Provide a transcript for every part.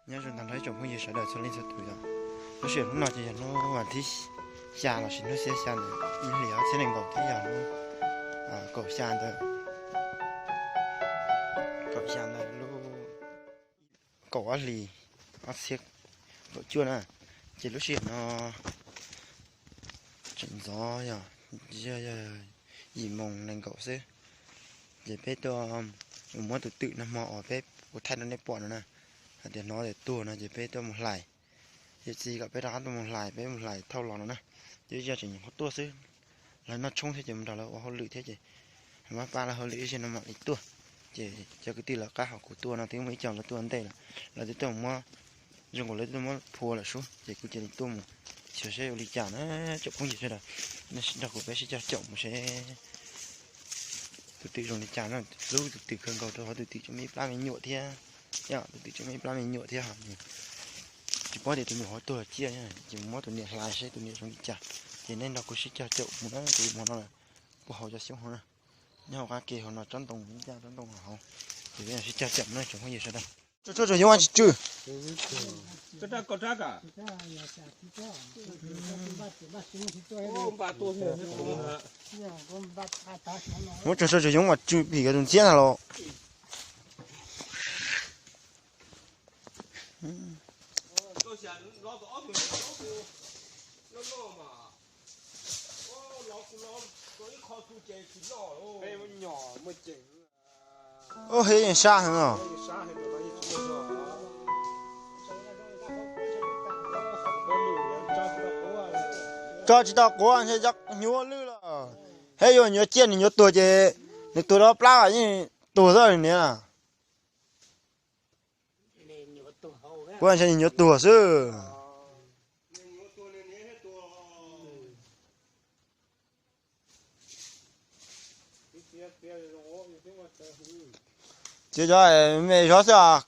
Nyob zoo tag nrho ib tsoom phooj ywg sawv daws txhua leej txhua tus yom. Lub sij hawm hnub no ces yog hnub vas thib xya lossis hnub xiab xya ntawm ib hlis ob txhiab nees nkaum thiab yog hnub kaum xya ntawm kaum xya ntawm lub kaum ob hlis ob txhiab kaum cuaj na. Ces lub sij hawm no tseem ntxov yog yim moos nees nkaum xwb. Ces peb tuaj mus muab tus twm nag hmo uas peb kuv thaij rau nej pom no na, hais tias hnov tias tuag no ces peb tuaj mus hlais. Yawm txiv kom peb rov qab tuaj mus hlais, peb mus hlais thauj los no na. Ces ib zog tseem nyuam qhuav tuaj xwb, lawv noj tshoob thiab ces mus nrog lawv ua hauj lwm thiab ces maj pab lawv hauj lwm ib zig no mam li tuaj. Ces cov kwv tij lawv qab hauv kuv tuaj no twb muaj ib co lawv tuaj ntej lawm, lawv twb tuaj muab, zoo nkaus lawv twb tuaj muab phua lawm sub ces kuv cia li tuaj mus xyuas seb ua li cas na. Tsoom phooj ywg sawv daws, nej sib nrog kuv peb sib cog caum mus seb tus twm zoo li cas na. Hlub tus twm kawg nkaus rau qhov tus twm tseem muaj ib plab me nyuam thiab, tus twm tseem muaj ib plab me nyuam thiab. Tsis paub tias tus me nyuam ho tuag ciaj, ces mus muab tus niam hlais seb tus niam zoo li cas. Ces nej nrog kuv sib cog caum mus na, ces hmo no puag hauv cov xyoob hauv na, nyob hauv qab ke hauv no tsob ntoo, ncaj tsob ntoo hauv. Ces peb sib cog caum na tsoom phooj ywg sawv daws. Tshuaj tshuaj yoov tsis tsw. Muab tshuaj tshuaj yoov mas tsw pim tus ntxhiab ntag los. Ub, Hib yeej sab heev os. Tso tsis tau quav ntshe cov hnyuv lwj lawm. Hib yuav nyuam ciaj nws nyuam tuag ces nws tuag rau plab yeej tuag xwb niam. Kuv ntshe nws nyuam tuag xwb. Txiav cov me zov xwb os.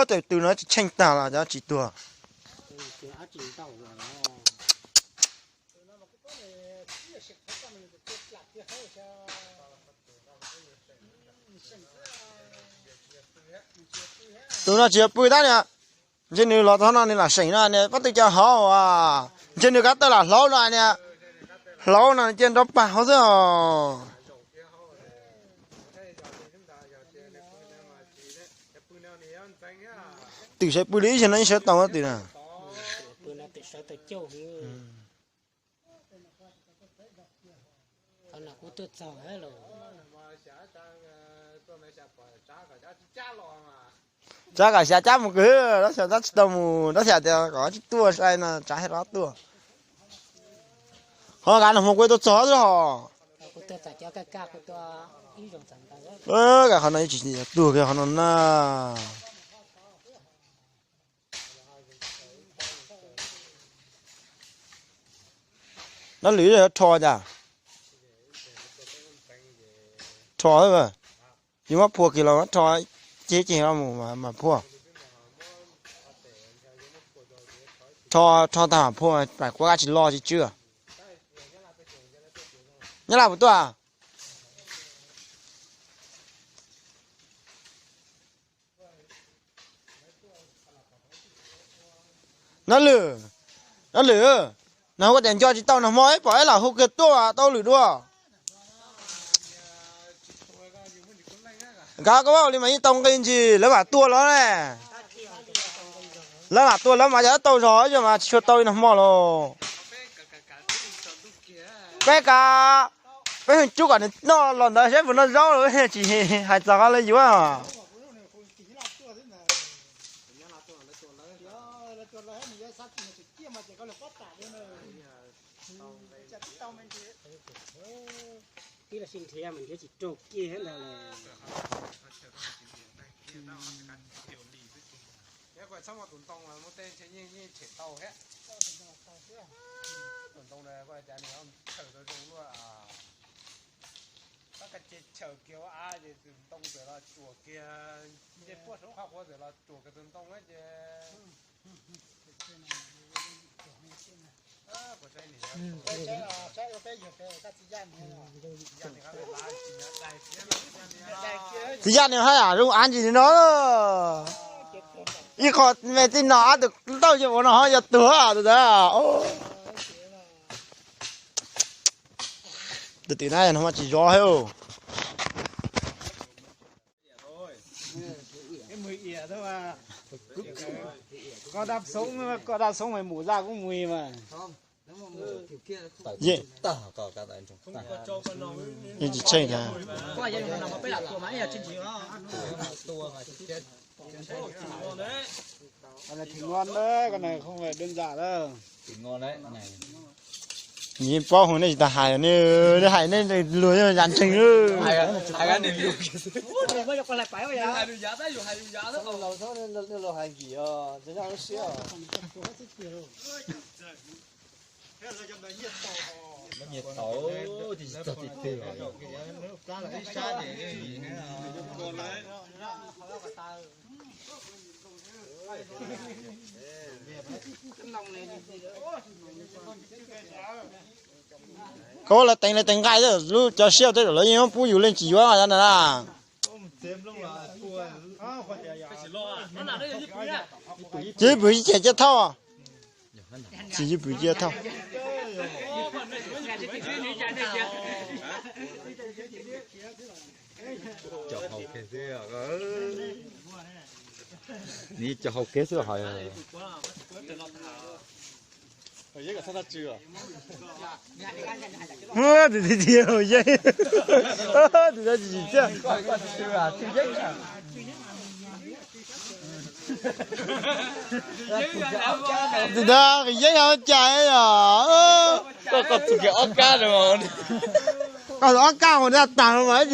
Tus twm no tsis tsheej tag los cov tsis tuag. Tus no tsis yog pw tab niag, ntshe nws los txog no nws lam seem no niag pob tw cov hauv as, ntshe nws kab tawj lam hlaub no niag, hlaub no cia nrov pag hauv xwb os. Twm sawv pw li ib zaug no yeej sawv tau twm na. Tsav kom xyav cab mus kwv, tab xyav cab tsis tau mus, tab xyav tias kom tsis tuaj sai no tsav hais rov tuaj. Ho kav no hmo kuv tuaj txog xwb ho. Kav qhov no tsis tuag kiag qhov no na. Nab lwm rho cas? Rho xwb, yus muab phua kiag los rho, ceg ceg los mus mas phua. Rho, rho tag phua, pam kuab kab tsis lo tsis tsw. Nyab Laj puas tuaj? Nab lwm, nab lwm, nag hmo koj tias nco tsis tau, nag hmo pom ib lam hu kiag tuaj tau lwm dua. Nkawd koj ua li mas yeej tau nqi ntsis, lawv mam tuaj los ne. Lawv mam tuaj lawv mas yog tau zog, yog mas tsis tshua tau li nag hmo los. Peb kav, peb hu cub kom nws noj los ntawd seb puas noj zaub los tsis hais txog qhov lawv yuav. Tib los sib nrhiav mas nrhiav tsis raug kiag ntag. Txhob muaj tus ntoo muaj tej ntshe yeej tshem tau thiab. Tus ntoo na kuj cas nws chaw tau zoo luaj. Tab ka ces chaw kiag ua av ces tus ntoo txawm los tsuam kiag, nce puag saum qhov quav txawm los tsuam kiag tus ntoo ces Txiv yaj niag haj yam zoo av ntsis li no. Ib qho me tij no ab tus tauj yog ua no ho yog tuag tus ntawd. Tus tim na yog no mas tsis zov thiab. Koj dab xoob, koj dab xoob mas mus zaj kuj mus mas. Yeej tsis tsheej thiab. Nws yeej paub hwv nej tsis tas hais, nej hais nej luag yog yam ntseeg. Nyiam tau, tsis txog tim twg. Koj lawv teev lawv teev nqaij, lub cov siab tej lawv yeej pub yus leej tsis yuav na. Ces pwm ib ce ciaj thauj. Tsis pwm ciaj thauj. Nws cov hau kev xwb hos. Tus yeeb, tus yeeb tsis txiaj. Tus yeeb yog cas os? Koj ob kab ua daj tag no mas.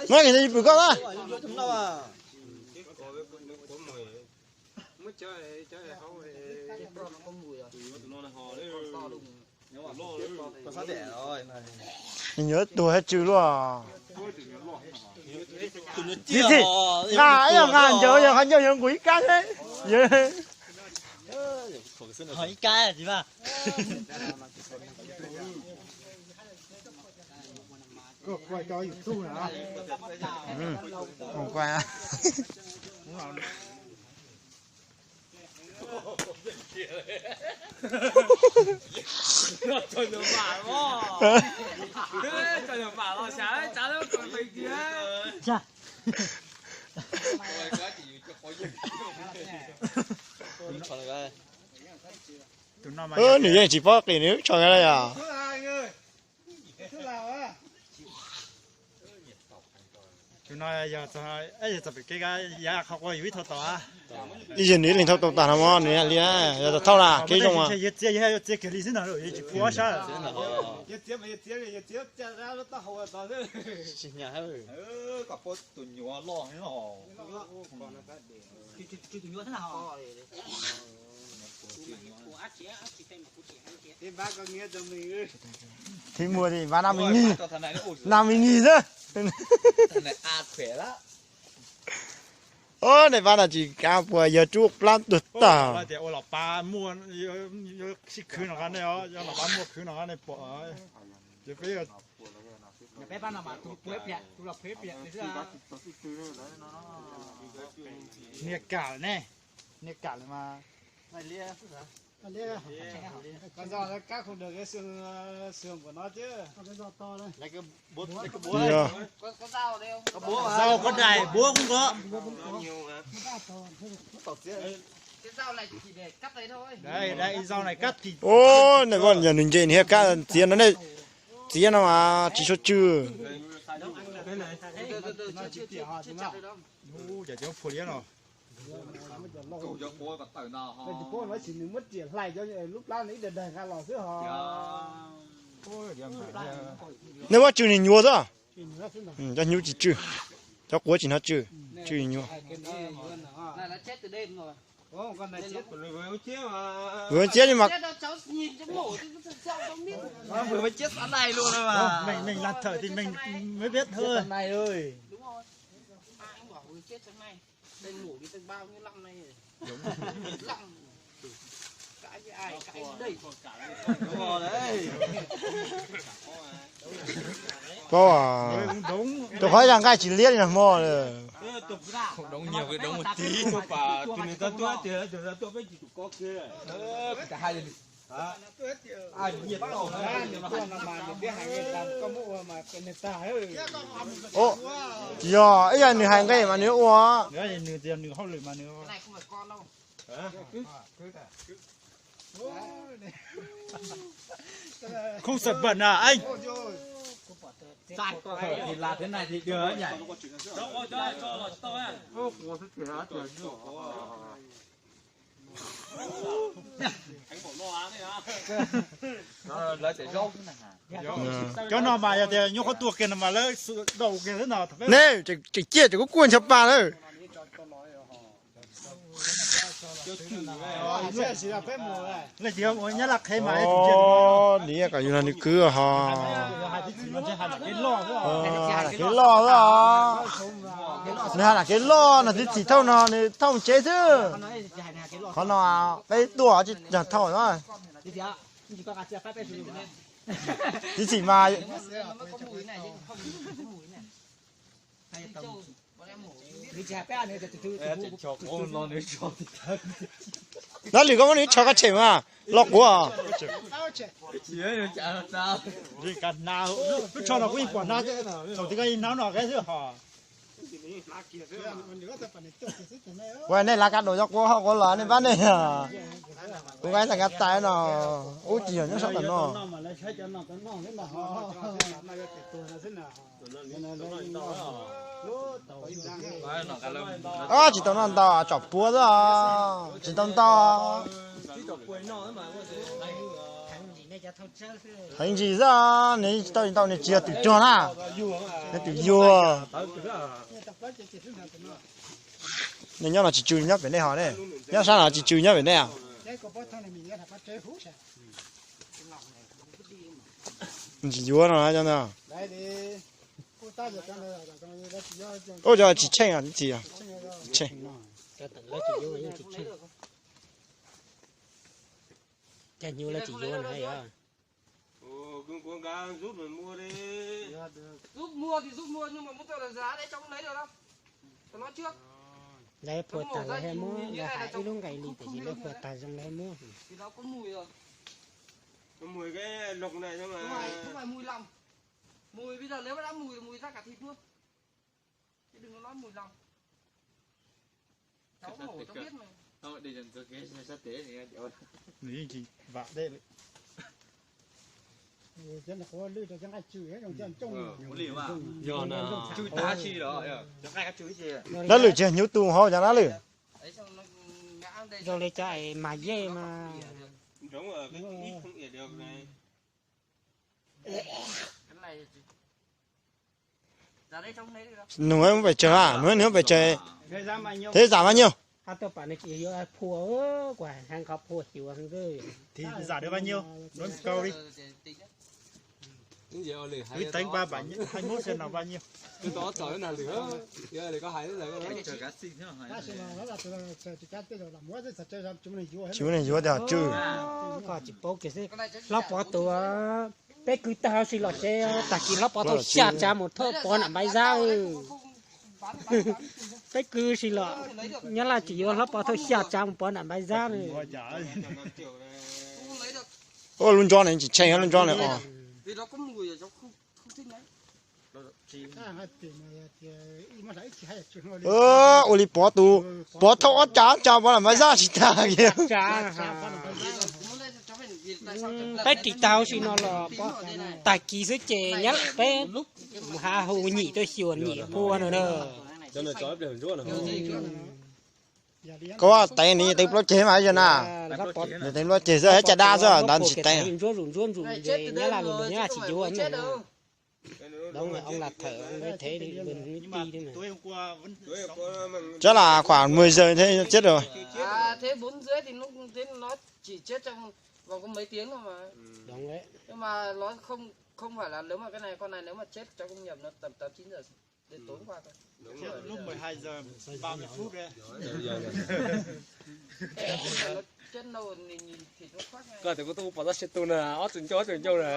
Muab ib pwm koj na. Nws nyuam tuag thiab tsw luaj. Txiv txim, nqa ib yam nqa ncauj yog qhov ncauj yog nqus ib kab thiab. Ib kab tsis mas. Nws yeej tsis paub qis nws lub tsho na yom. Ib zaug nws ib leeg thauj tau tas no mas nws li yog tau thauj na kev zoo. Txiav kiag li xwb no, tsis pub ob sab. Thib muaj li vas na me nij, na me nij xwb. Ub, nej vas no tsis kav puas yog rub plab tuag tag. Sib khwv no, yog los pab muaj khwv no nej pom. Niag kam ne, niag kam li mas. Zau koj dais, buab kuj nkaus. Ub, nej vaj yog nws nce nws thiaj kab txiav no, nej txiav no mas tsis tshua tsw. Muab riam hlais cov lub plab no ib daig daig nqa los xwb hos. Nej muab tsw niag nyuam xwb. Cov hnyuv tsis tsw, cov quav tsis hnov tsw, tsw niag nyuam. Vwm ciab li mas. Paub, tus qhov yog nqaij tsis liab li nag hmo. Yog ib yam nws hais nqe mas nws ua. Không sợ bẩn à anh? Cov no mas yog tias nyuaj qhuav tuag kiag no mas lawv daus kiag xwb no. Nej tseem ciaj tseem kuj kuaj ncho pa lawm. Leej twg ua nyab laj qhev mas. Nim kom yus no nws kwv ho. Hais kev loj xwb os. Nws hais kev loj, nws txiv txim thauj no nws thauj tsev xwb. Qhov no peb tuaj tsis yog thauj no. Txiv txim mas. Dab lwm koj muab nws tshov koj tshem mas los quav. Lub tsho no kuj yeej pom hnab, thaum twg koj yeej hnab no qab xwb hos. Ua nej lav kab daus cov quav ho quav los nej pab nej. Kuv nqa ib tag nqa tais no, ub tsis yog nyob sab tom no. Tsis tau noj ntau, tsom puav xwb, tsis tau ntau. Heev ntsis xwb, nws tsis tau ntau, nws tsis yog twm cuag na, nws twm yuag. Nej nyob no tsis tsw nyob pem nej ho ne, nyob sab no tsis tsw nyob pem nej. Ntsis yuav no cov ntawd. Ua cov tsis tsheej tib txi, tsis tsheej. Cov hnyuv lawv tsis yuav na yog. Lawv phua tag lawv thiaj muab, lawv hais ib lub nqe li tiam sis lawv phua tag zoo lawv thiaj muab. Nws yeej tsis vam dej li. Dab lwm tsis hnyuv tu hauv cov dab lwm. Zoo li cov es mas yej mas. Nws muab pes tsawg a, nws muab pes tsawg, thế giảm bao nhiêu? Phua, kuv hais qhov phua xyuas. Thì giảm được bao nhiêu? Nói một câu đi. Tính ba bảy hai mốt xem là bao nhiêu. Tsis muaj neeg yuav tiag tsw. Koj tsis paub kiag xwb. Hlob Pov tus, peb kwv tag huv si los tsev, tag kis Hlob Pov thauj xya tsav mus thauj pov nram Npaiv Zab. Peb kwv si los, Nyab Laj tsis yuav Hlob Pov thauj xya tsav mus pov nram Npaiv Zab. Ua lub ntsob ne tsis tsheej lub ntsob ne os. Ua li Pov tus, Pov thauj ob tsav ob tsav pov nram Npaiv Zab tsis tag kiag. Peb ris tag huv si no los tag kis xwb ces nyab peb hav hu nyim tuaj xyuas nyim phua no na. Koj teev nws teev plaub ceg mas yog na. Nws teev plaub ceg xwb, caj dab xwb ntawd tsis teev. Chắc là khoảng mười giờ thế chết rồi. Koj tias kuv tuaj pom tau sib tus na, ob tug ncauj ob tug ncauj na.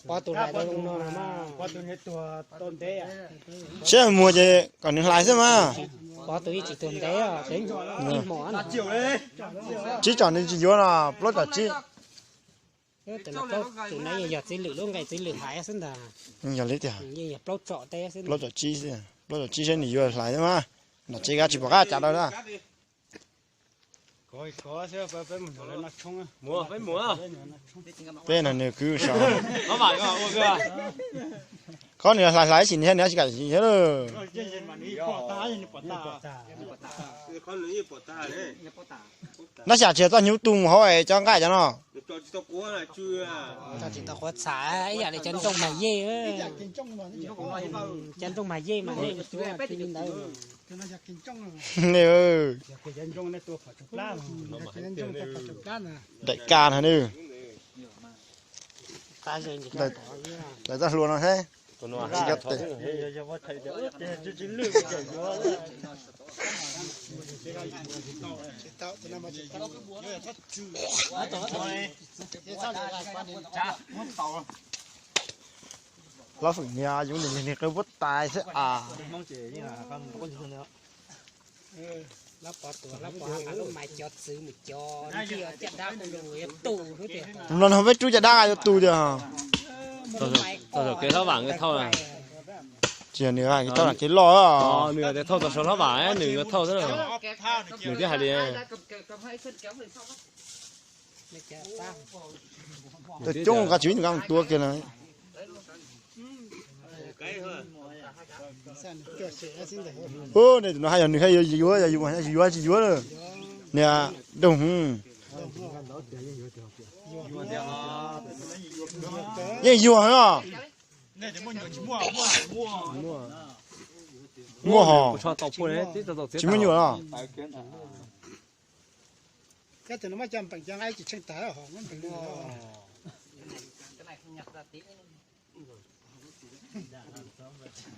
Pov tus hlais tau zoo no no mas. Siab muag ces kom nws hlais xwb mas. Pov tus yeej tsis tuag ntev, ib hmos tsib tsom nws tsis yuav no, plaub tsom tsib. Tus no yog txiv lwm lub nqe txiv lwm hlais xwb ntag. Yog li tiag. Yeej yog plaub tsom teb xwb. Plaub tsom tsib xwb, plaub tsom tsib saib nws yuav hlais xwb mas. Nom tsev kav tsis pom qab cas rau na. Peb no nws kwv sov. Qhov nws hlais hlais ib sim nws thiaj nws tsis kam thiab lawm. Nab xyam tsis txoj hnyuv tu mus hauv es cov nqaij cov no. Tsis tau quav txham ib yam li cov ntsooj mag yej. Cov ntsooj mag yej mas nej ntawd. Daim ka no nws. Daim txoj hlua no thiab. Tsis kab tes. Hlob Feem niag yus niag niag qw puab tais xwb as. Tus no no peb rub caj dab yuav tu tiag. Txog kev hlob vam thauj. Tsis yog nws thauj kev loj. Nws tias thauj tau saum hlob vam, nws yuav thauj xwb. Nws thiaj hais li. Tus coob nqa tswv nws nqa mus tua kiag na. Ub, nej tus no haj yog nws haj yuav yuav, yog yus haj yuav tsis yuav lawm. Niag doog. Yeej yuag os. Muaj hos. Tsis muaj nyuam los.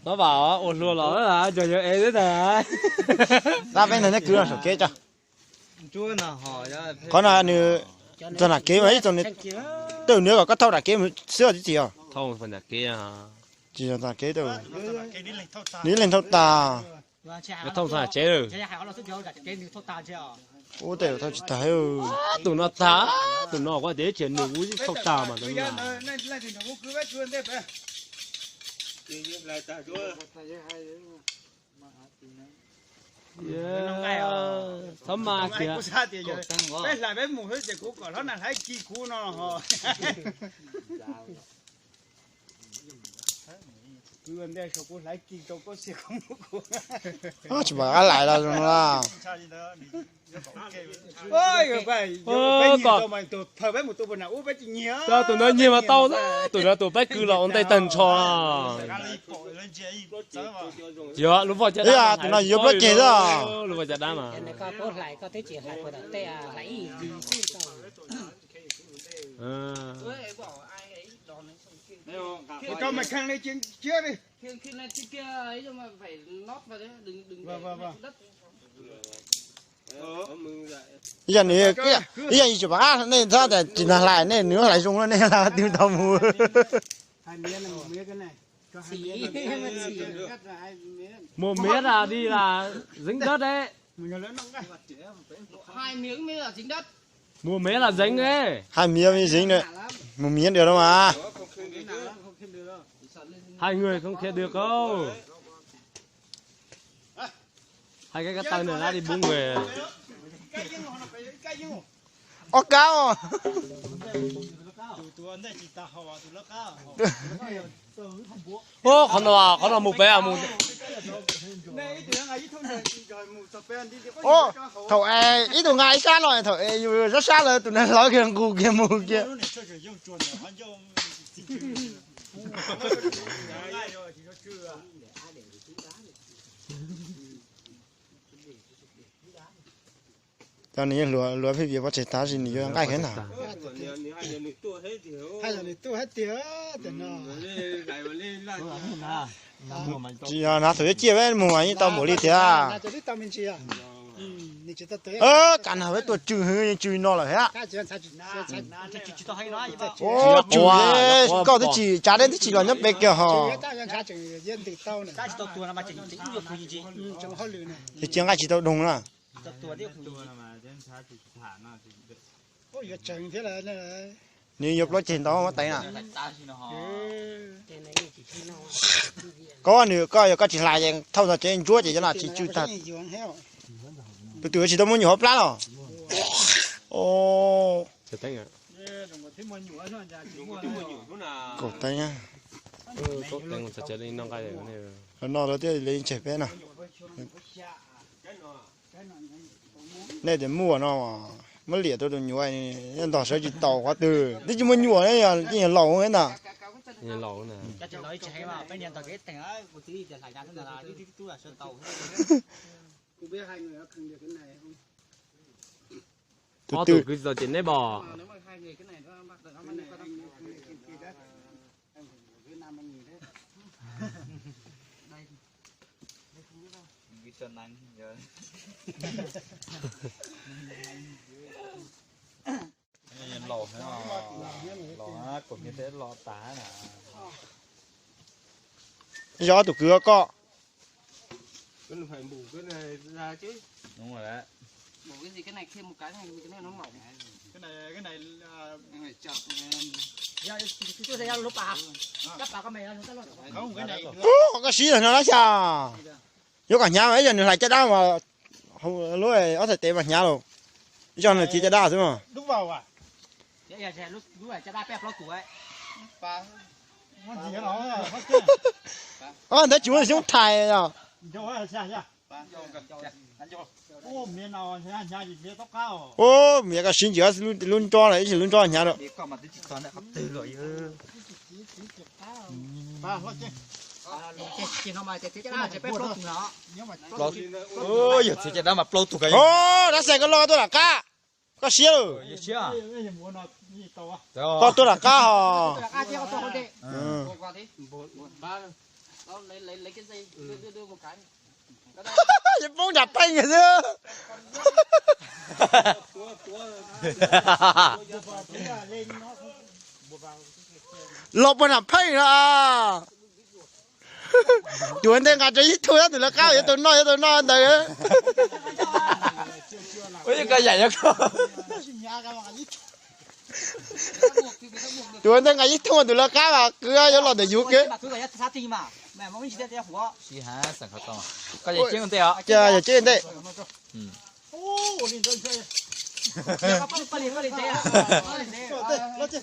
Hlob vam ua hlua los cog yawg ev xwb ntag. Tab peb ntawd neb kwv no saum kev tso. Qhov no nws txog nram kev mas ib txog nws, tej nws kom koj thauj nram kev mus xwb tib txhis os. Tsis yog nram kev, nws ib leeg thauj tas. Thauj txog tsev lawm. Ub, tej thauj tsis tag. Tus no tag, tus no kuv tias ib txhia nws kuv thauj tag mas. Txhob mas kiag. Tsis pom qab hlais los zoo no. Tus no nyiag mas tau, tus no tus peb kwv los ua ntej tag nrho. Yog lub voj caj dab, tus no yuav plaub ceg xwb. Lub voj caj dab mas. Ib yam nws, ib yam yus tsis pom qab nej txhob tias tsis nag hlais, nej nws hlais zoo nej twb tau mus. Mus miab là đi là dính đất đấy. Mus miab là dính đấy. Hai miếng mới dính được đâu mà. Hai người không kia được đâu. Hai cái cắt tay này đã đi bốn người. Ốc cáo. Qhov no, qhov no mus pem mus. Thaum ib tug nqa ib sab no, thaum yus sab sab lawm tus neeg hlawv kiag nqus kiag mus kiag. Cov nws yeej hluas hluas pheej vias pov tseg tas sis nws yuav nqaij heev ntag. Tsis yog na, thaum yuav ciaj peb mus mas yeej tau npaum li tiag. Kav nag peb tuaj tsw heev, tsw no lawm thiab. Tsw, koj twb tsis, tsav deb twb tsis los nyob pem kiag hos. Ces cia nqaij tsis tau doog na. Nws yuav plaub ceg ntau muab teev na. Koj nws, koj yog koj tsis hlais ces thauj txog tsev ntsuab ces cov no tsis tsw tag. Tus twm tsis tau muaj nyuam hauv plab los? Kaum teev. No lawv thiaj li ntseg peb na. Nej tias muaj no, muab liam rau tus nyuam, ntog sawv tsis taus qhov twg, twb tsis muaj nyuam, yog laus ntag. Tus twg kwv txog ces neb pom. Laus, laus, kaum hniav tej los tas na. Yog ob tug kwv koj. Koj siv no na xya. Yuav kom hnyav mas ib yog nws hlais caj dab mas lub ob txhais tes mas hnyav los, ib yog nws txiav caj dab xwb mas. Ntawd tsis muaj xyoob thais os. Ub, miav koj siv ntsis lub nrob na, ib tsam lub nrob hnyav lawm. Yog txiav caj dab mas plaub tug. Dab xais koj loj tuaj lam qab, koj siab lawm. Koj tuaj lam qab hos. Poob nram pheej xwb. Los puag nram pheej no. Tus ntej nqa rau ib tug, tus lawv qab yuav tau noj, yuav tau noj ntawd. Tus ntej nqa ib tug, tus lawv qab mas kwv yuav los ntawm yus ke.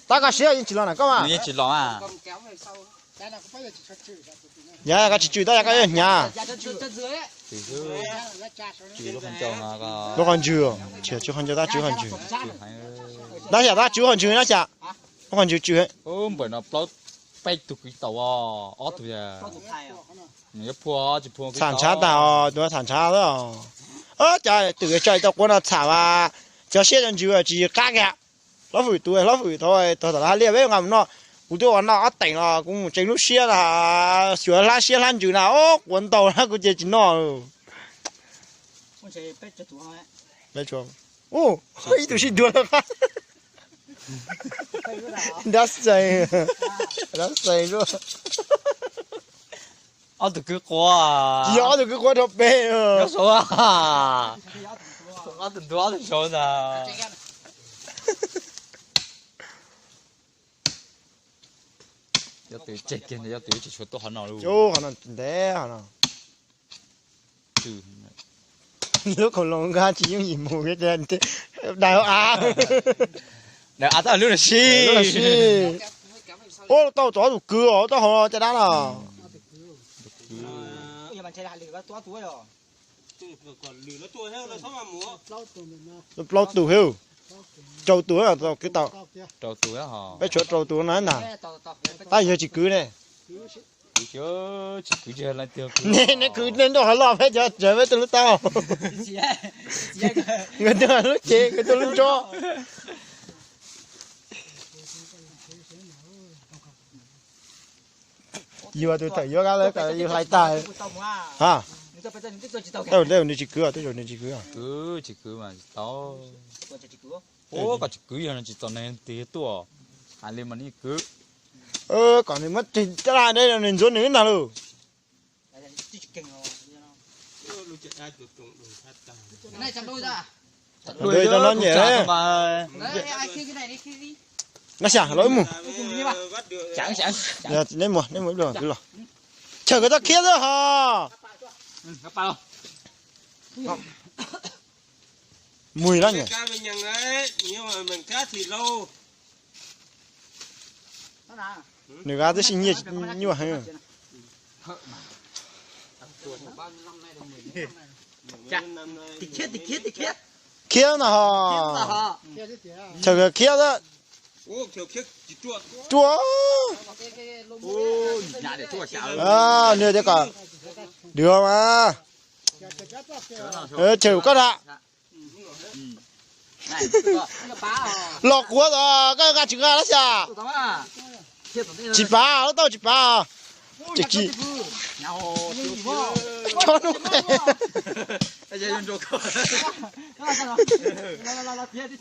Tab koj siab yeej tsis los na koj mas. Yog koj tsis tsw tab yog koj yuav hnyav. Lub qhov ntswg, tsw qhov ntswg tab tsw qhov ntswg. Tab xyam tab tsw qhov ntswg na xyam. Lub qhov ntswg tsw. Npawm no plaub peb tug kwv tau, ob tug yuav phua tsis phua. Txham ntshav tag os, tus txham ntshav xwb os. Cas twm tso tau quav no txham as, cov siab cov ntsws tsis qab kiag. Hlob Fwm tus, Hlob Fwm thaum thaum lawv hais liaj peb nqa mus noj, kuv twb ua noj ob teem los kuv mus tseev lub siab na, xyuas hlab siab hlab ntsws na, quav ntau na kuv ces tsis noj. Ib tug sib dua lawm. Dab xees, dab xees. Ob tug kwv quav. Tsis yog ob tug kwv quav rau peb. Ob tug ntuag ob tug saud ntag. Yog tus tseg kiag ntag, yog tus tsis tshua tuaj qhov no lawm. Qhov no ntev qhov no. Lub khoom loo nkag tsis yooj yim mus, daws av. Daws av tab lub no sib. Ua tau tau tus kwv os, tau hauv caj dab no. Plaub tus thiab, rau tus kwv tau. Peb tshuav rau tus no ntag. Tab yog tsis kwv ne. Neb kwv neb nrauj hauv loj peb cov tsev peb tuaj lub taub. Nkawd tuaj lub cev, nkawd tuaj lub nrob. Yuav tus tawm yuav kab lawv kom yus hlais tag. Ha. Tej zaum nws tsis kwv, tej zaum nws tsis kwv. Kwv tsis kwv mas tsis tau. Ua kom tsis kwv yog nws tsis txom neeg tiag tuaj. Hais li mas nws kwv. Kom nws muab tig rab laj deb nws ntxuav nws ib nag lauj. Dua rau no nyiam. Nab xya los mus. Neb mus, neb mus ib los. Chaw koj txhob khiab xwb hos. Mus lawm nyiam. Nws gab twb sib nyiaj nyuaj heev. Khiab no ho. Chaw khiab xwb. Ruaj. Nws tias kom dua mas. Chaw koj da. Los kuav os, koj nqa tsis nqa lab xya. Tsis pav, lub taub tsis pav. Ces ci. Tso nub.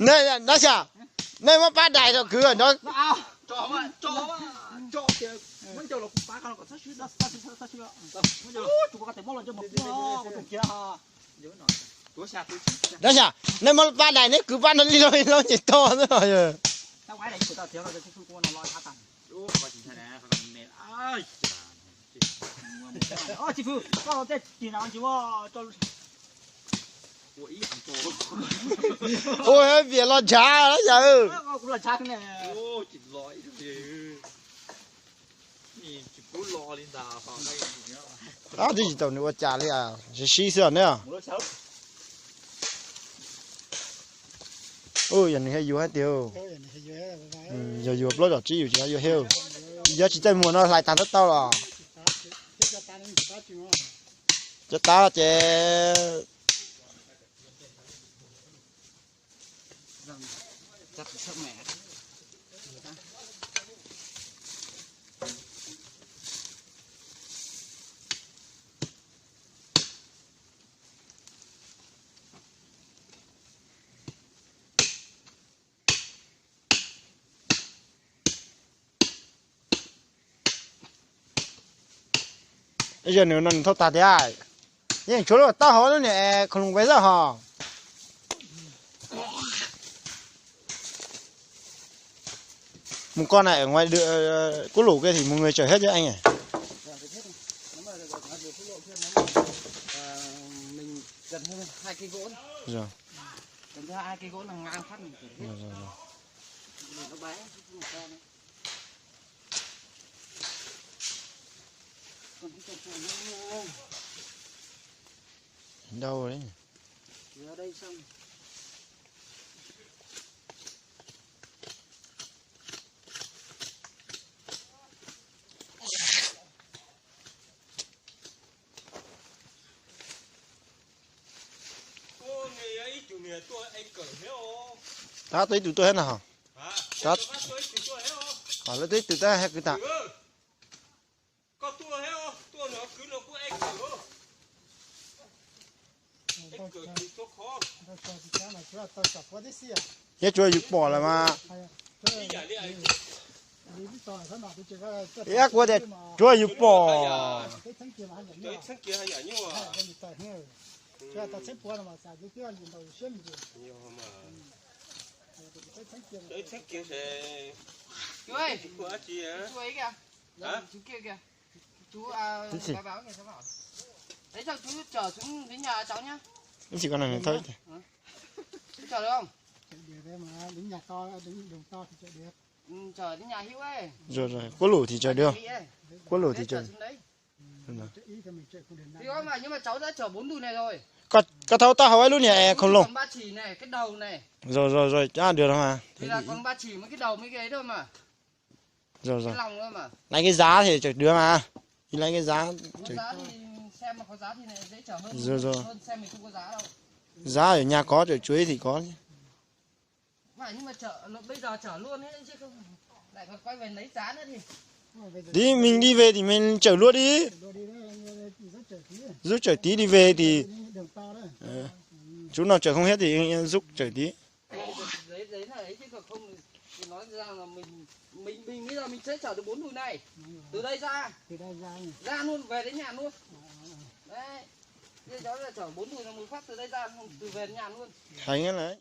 Nej lab xya, nej muab pab dais rau kwv nrov. Lab xya, nej muab pab dais, neb kwv pab no li loj li loj ces tog xwb. Ua vias los ntshav lab xya. Twb tsis tau nws ua cas li, sib sib xwb ne. Yog nws thiaj yuav hais tias, yog yuav plaub zaum tsib yus tsis yuav thiab. Yog tsis tej muag no hlais tag tab tau los. Cov tab ces Yog nws no nws thauj tag tiag. Yeej tshuav lub taub hau lub niag khoom loo pes xwb hos. Mus koj na, ngoài quốc lộ kia thì mọi người chở hết chứ anh nhỉ? Đâu đấy? Tab tuaj ib tug tuaj thiab no. Tab, lawv tuaj ib tug tab hais kwv tas. Thiab tsuav yus pom lawm mas. Thiab kuv tias tsuav yus pom. Ib txhis ko no thawb ib teg. Rồi, rồi. Quốc Lũ thì chở được. Quốc Lũ thì chở. Thì có mà, nhưng mà cháu đã chở bốn thùng này rồi. Có, có tháo tao hầu ấy luôn nhỉ, khổng lồ. Còn ba chỉ này, cái đầu này. Rồi, rồi, rồi, chắc được rồi mà. Thì là còn ba chỉ mấy cái đầu mấy cái ấy thôi mà. Rồi, rồi. Cái lòng thôi mà. Lấy cái giá thì chở được mà. Thì lấy cái giá. Có chở. Giá thì xe mà có giá thì này dễ chở hơn. Rồi, rồi. Hơn xe mình không có giá đâu. Giá ở nhà có, chở chuối thì có chứ. Mà nhưng mà chở, bây giờ chở luôn ấy chứ không, lại còn quay về lấy giá nữa thì. Đi, mình đi về thì mình chở luôn đi. Dốc chở tí đi về thì, ờ, chú nào chở không hết thì dốc chở tí. Đấy, đấy là ấy chứ còn không thì nói rằng là mình, mình, mình bây giờ mình sẽ chở được bốn thùng này. Từ đây ra. Ra luôn, về đến nhà luôn. Đấy. Thế cháu là chở bốn thùng là một phát từ đây ra, từ về đến nhà luôn. Thành đấy.